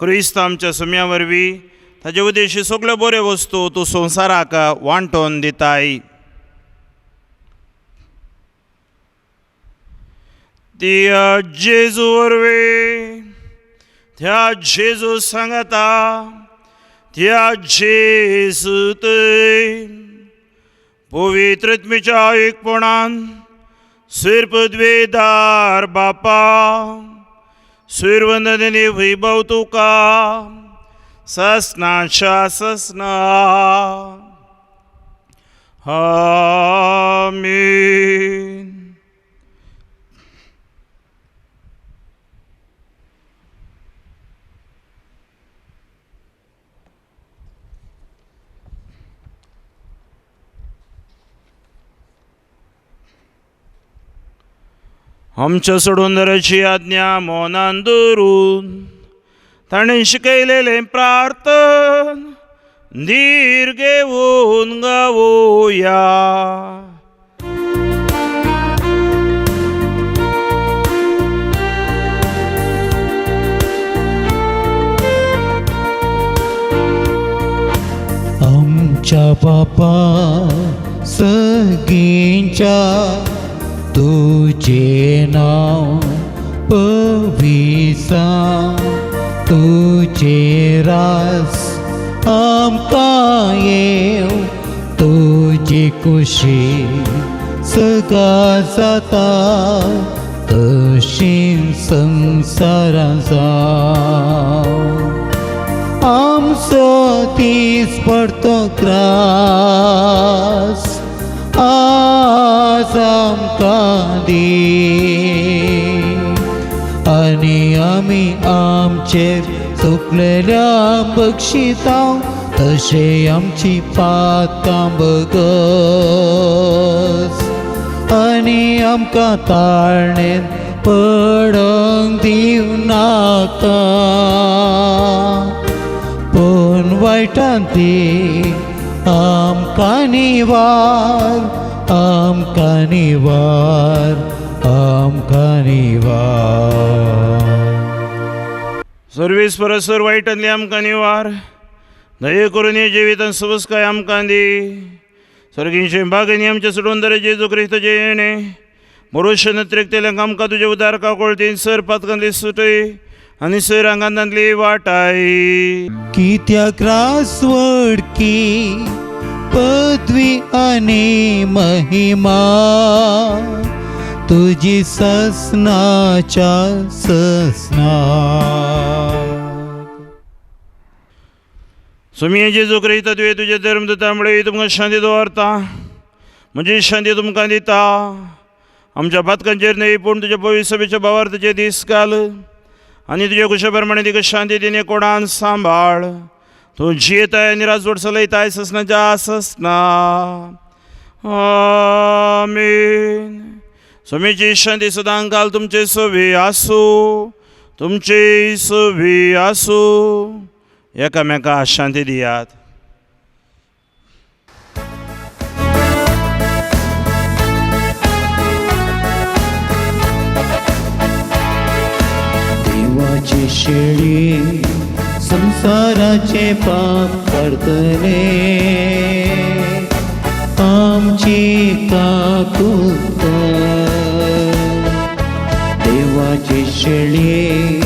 क्रिस्त आमच्या सुम्या वरवीं ताजे उद्देशी सगळ्यो बऱ्यो वस्तू तूं संवसाराक वांटोवन दिताय. त्या जेजू वरवीं, त्या जेजू सांगता, त्या जेजू थंय पवित्र आत्म्याच्या एकपणान सुरपदवेदार बापा सुरवंदने वैभव तुका ससनाच्या ससना. आमीन. आमच्या सोडून आज्ञा मनान धरून ताणें शिकयलेलें प्रार्थन धीर घेवन गावया. आमच्या बापा सगींच्या तुझे नाव पविसा, तुझे रास आमकां येव, तुजी कुशी सगा जाता तशी संवसारां जावं. आमचो दीस पडतो ग्रास आज आमकां दी, आनी आमी आमचेर चुकलेल्या बक्षिता तशें आमची पातां बगस, आनी आमकां ताळणेन पडोंक दिवनाका, पूण वायटान ती आमकां निवार, आमकां निवार, आमकां निवार. सर्वीस परसर वायटांतली आमकां निवार, दये करून हे जिवितान सुबसकाय आमकां दी. सर्गींचे बागेनी आमच्या सोडून दरे जेजू क्रिस्ताचे येणे मरुश्य नत्रेकतेल्यांक आमकां तुजे उदार काकोळतीन सर पातकांतली सुटय आनी सर आंगांतली वाटाय. कित्याक रास वडकी पदवी आनी महिमा तुजी ससनाच्या ससना. सुमी जेजू क्रिस्त तुवें तुजे धर्म दिता तुमकां शांती दवरता, म्हजी शांती तुमकां दिता. आमच्या पातकांचेर न्हय पूण तुज्या पवित्र सभेच्या भावार्थाचे दीस घाल आनी तुज्या कुशा प्रमाणे तिका शांती दिने कोणान सांबाळ. तूं जियेताय आनी राजवट चलयताय ससनाच्या ससना. आमीन. स्वामीची शांती सदां काल तुमचे सवी आसूं, तुमची सवी आसूं. एकामेका शांती दियात. देवाची शेळी संसाराचे पाप काडतले, आमची काकूत. देवाची शेळी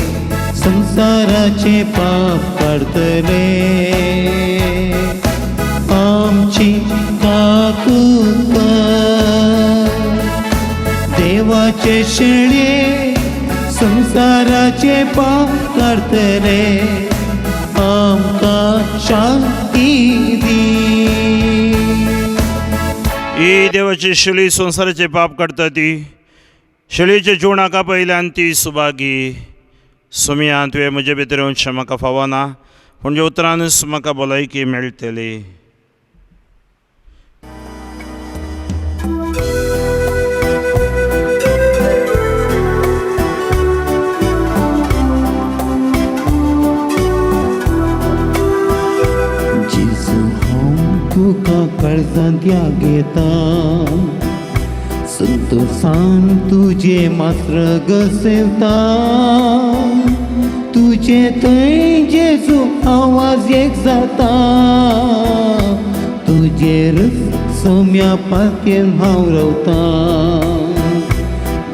संसाराचे पाप काडतले, आमची काकूत. देवाचे शेळी संसाराचे पाप काडतले, आमकां शांती दी. ही देवाची शेळी संवसाराचे पाप काडटा ती शेळीचे जिवणाका पयल्यान ती सुभागी. सोमिया तुवें म्हजे भितर येवन म्हाका फावना, पूण जे उतरानूच म्हाका भलायकी मेळटली. जेजू हांव तुका काळजांत घेता, संतोषान तुजे मास्र गसेवता, तुजे थंय जेजू आवाज एक जाता, तुजेर सोम्या पातयेन हांव रावता.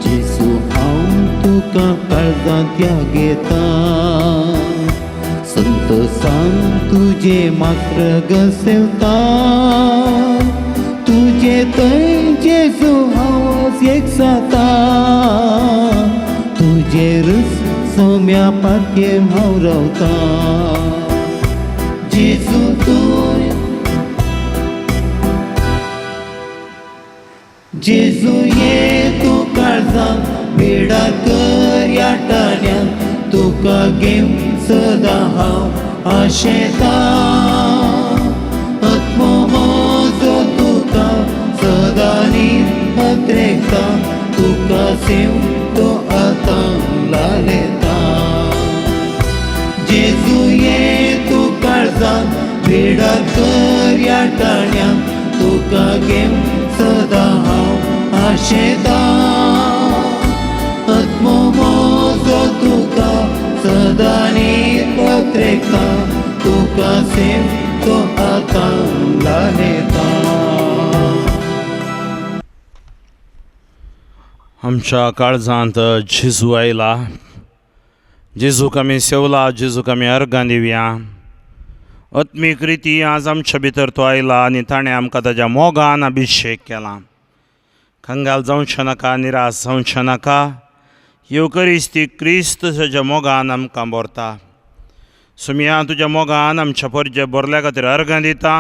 जेजू हांव तुका काळजांत घेता, संतोषान तुजे मात्र गसेवता, तुजे थंय जेजू आवाज एक जाता, तुजेर सोम्या पातयेन हांव रावता. जेजू तूं जेजू ये तूं काळजां बेडा कर ह्या टाण्या तुका घेवन सदां हांव आशेतां आत्मो म्हजो तुका सदां न्हीद अत्रेकता तुका सेव तो आतां लालेता. जेजू ये तूं काळजां बेडा कर ह्या टाण्या तुका घेवन सदां हांव आशेतां आत्मो म्हजो तुका सदां न्हीद अत्रेकता तुका सेव तो आतां लालेता. आमच्या काळजांत जेजू आयला. जेजूक आमी सेवला, जेजूक आमी अर्गां दिवया. आत्मीक रिती आज आमच्या भितर तो आयला आनी ताणें आमकां ताज्या मोगान अभिशेक केला. कंगाल जावचें नाका, निराश जावचें नाका. येवकरिस्ती क्रिस्त ताज्या मोगान आमकां भरता. सुमया तुज्या मोगान आमच्या परजे भरल्या खातीर अर्गां दिता.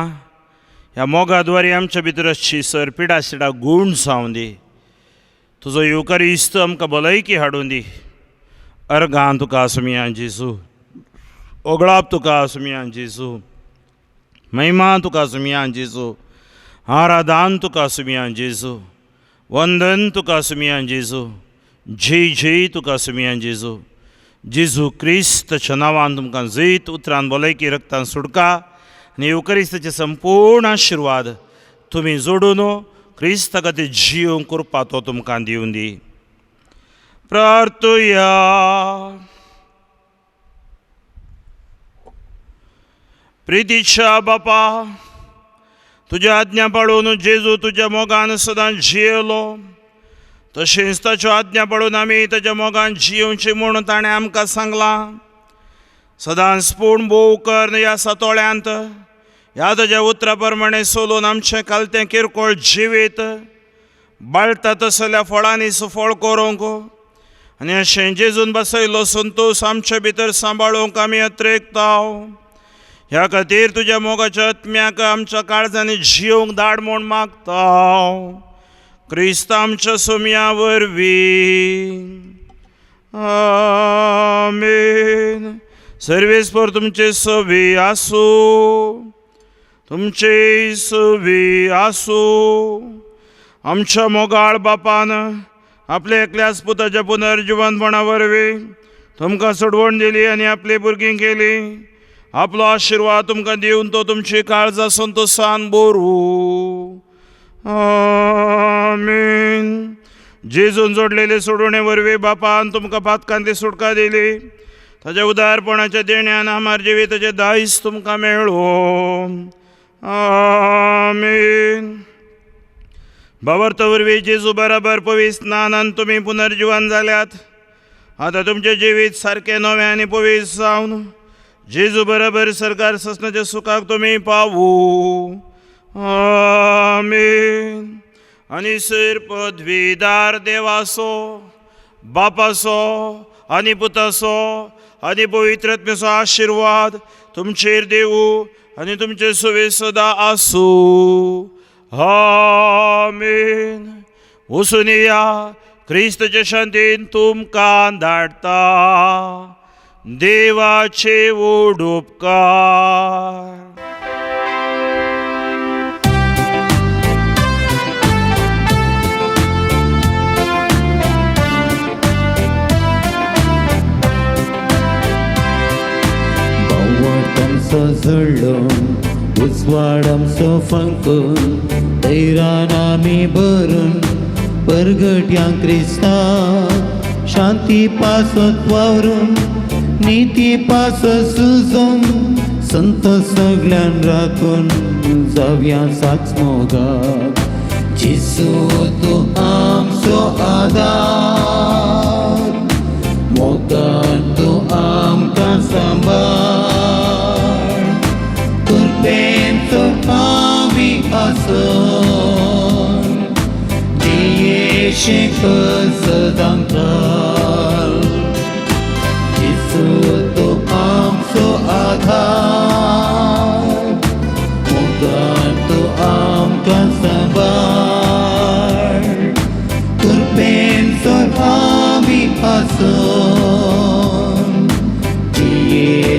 ह्या मोगा द्वारे आमच्या भितर आसची सर पिडा सिडा गूण जावं दी. तुजो येवकरिस्त आमकां भलायकी हाडून दी. अर्गां तुका सुमया जेजू, ओगळाप तुका सुमया जेजू, महिमा तुका सुमया जेजू, आराधान तुका सुमया जेजू, वंदन तुका सुमया जेजू, जय जय तुका सुमया जेजू. जेजू क्रिस्तच्या नांवान तुमकां जैत उतरान भलायकी रक्तान सुटका आनी येवकरिस्ताचे संपूर्ण आशिर्वाद तुमी जोडून क्रिस्ता खातीर जियोवंक कृपा तो तुमकां दिवन दी. प्रार्थुया. प्रितीच्या बापा, तुज्या आज्ञा पाळून जेजू तुज्या मोगान सदां जियेलो, तशेंच ताच्यो आज्ञा पाळून आमी ताज्या मोगान जियोवचें म्हूण ताणें आमकां सांगलां. सदांच पूण भोव कर ह्या सातोळ्यांत ह्या ताज्या उतरा प्रमाणें सोलून आमचें कालतें किरकोळ जिवीत बाळटा तसल्या फळांनी सुफळ करूंक आनी अशें जेजून बसयलो संतोश आमचे भितर सांबाळूंक आमी अत्रेकताव. ह्या खातीर तुज्या मोगाच्या आत्म्याक आमच्या काळजांनी जियोवंक धाड म्हूण मागता. क्रिस्त आमच्या सोम्या वरवीं. आमेन. सर्वेस्पर तुमचे सवी आसूं, तुमचे सवी आसूं. आमच्या मोगाळ बापान आपल्या एकल्याच पुताच्या पुनर्जिवनपणा वरवीं तुमकां सोडवण दिली आनी आपली भुरगीं केली. आपलो आशिर्वाद तुमकां दिवन तो तुमची काळजां संतोशान भरू. आमेन. जेजून जोडलेले सोडवणे वरवीं बापान तुमकां पातकांतली सुटका दिली. ताज्या उदारपणाच्या देण्यान आमार जिविताचें दायज तुमकां मेळो. आमेन. भावार्थ वरवीं जेजू बराबर पवित्र स्नानान तुमी पुनर्जिवन जाल्यात. आतां तुमचें जिवीत सारकें नवें आनी पवित्र जावन जेजू बराबर सरकार ससनाच्या सुखाक तुमी पावू. आमेन. आनी सर पदवीदार देवाचो, बापाचो आनी पुताचो आनी पवित्र आत्म्याचो आशिर्वाद तुमचेर देवू आनी तुमचे सुवे सदां आसूं. आमेन. वचून या क्रिस्तचे शांतीन तुमकां धाडटा. देवाचे व्हड उपकार. बावट आमचो जळ्ळो उजवाड आमचो फांकून दैरान आमी भरून परगट्यां क्रिस्ता शांती पासत वावरून निती पासत सुजून संत सगल्यान राखून जावया साच मोगाक. जेजू तूं आमचो आदार, मोगान तूं आमकां सांबाळ, कृपेन तर आमी आसन जियेशे सदां काल. जेजू तूं आमचो आधार, मोगान तूं आमकां सांबाळ,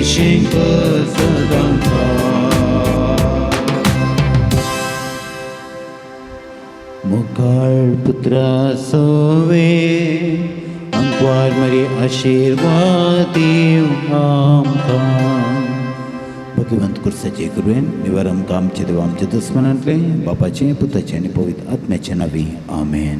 देशेंक सदांकाळ. मुखाळ पुत्रा सोवे अंकवार मरी आशिर्वाद दिव आमकां. भगवंत कुर्साचे कृपेन निवार आमकां आमचे देव आमच्या दुस्मनांतले, बापाचे, पुताचे आनी पवित्र आत्म्याचे नांवी, आमेन.